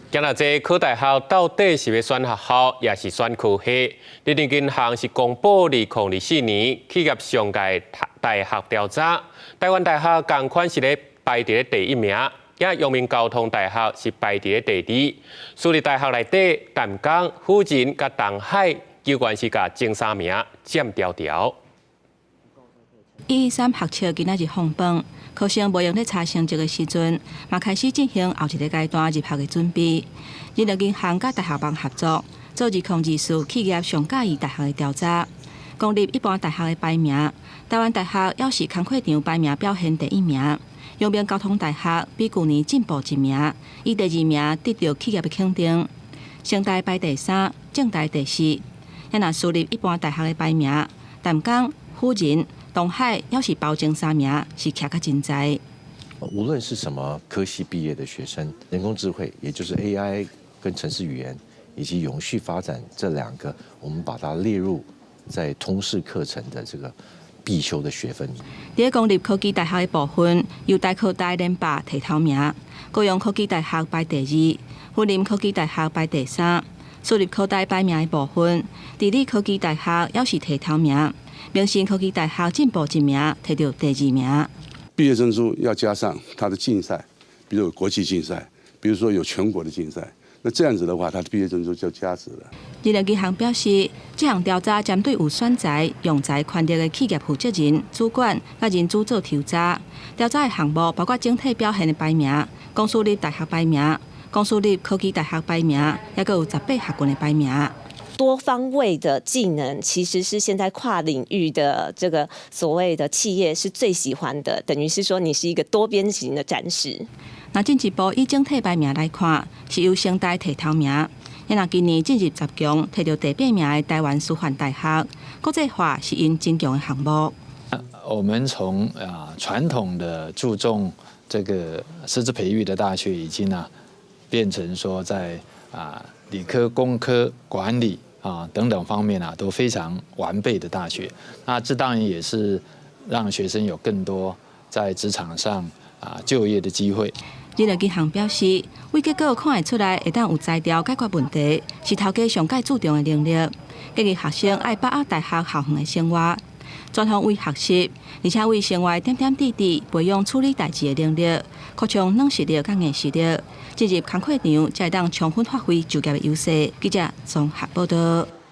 今仔這考大學到底是欲選學校，抑是選科系？人力銀行是公布2024年企業上蓋大學調查，台灣大學仝款是咧排佇咧第一名，佮陽明交通大學是排佇咧第二。私立大學內底，淡江、輔仁佮東海，猶原是共前三名佔牢牢。 113學測今仔日放榜，考生無閒咧查成績的時陣，嘛開始進行後一个階段入學的準備。人力銀行佮大學網合作，做2024企業上佮意大學的調查。公立一般大學的排名，台灣大學猶是工課場排名表現第一名。陽明交通大學比舊年進步一名，以第二名得著企業的肯定。成大排第三，政大第四。若私立一般大學的排名，淡江、輔仁、東海猶是包前三名，是徛較真在。無論是什麼科系畢業的學生，人工智慧，也就是 AI 跟程式語言以及永續發展這兩個，我們把它列入在通識課程的這個必修的學分。佇公立科技大學的部分，由台科大連霸提頭名，高雄科技大學排第二，雲林科技大學排第三。私立科大排名的部分，致理科技大學猶是提頭名。明新科技大學進步一名，提著第二名。畢業證書要加上他的競賽，比如有國際競賽，比如說有全國的競賽，那這樣子的話，他的畢業證書就加值了。人力銀行表示，這項調查針對有選才、用才權力的企業負責人、主管佮人資做抽查。調查的項目包括整體表現的排名、公私立大學排名、公私立科技大學排名，抑閣有18學群的排名。多方位的技能，其實是現在跨領域的這個所謂的企業是最喜歡的，等於是說你是一個多邊形的戰士。若進一步以整體排名來看，是由成大提頭名。若今年進入10強，提著第八名的台灣師範大學，國際化是𪜶真強的項目。我們從傳統的注重這個師資培育的大學，已經呢變成說在理科、工科、管理等等方面啊都非常完備的大學。那這當然也是讓學生有更多在職場上就業的機會。人力銀行表示，為結果看會出來會當有才調解決問題，是頭家上蓋注重的能力。建議學生愛把握大學校園的生活，全方位學習，而且為生活點點滴滴培養處理代誌的能力，擴充軟實力佮硬實力，進入工課場才會當充分發揮就業的優勢。記者綜合報導。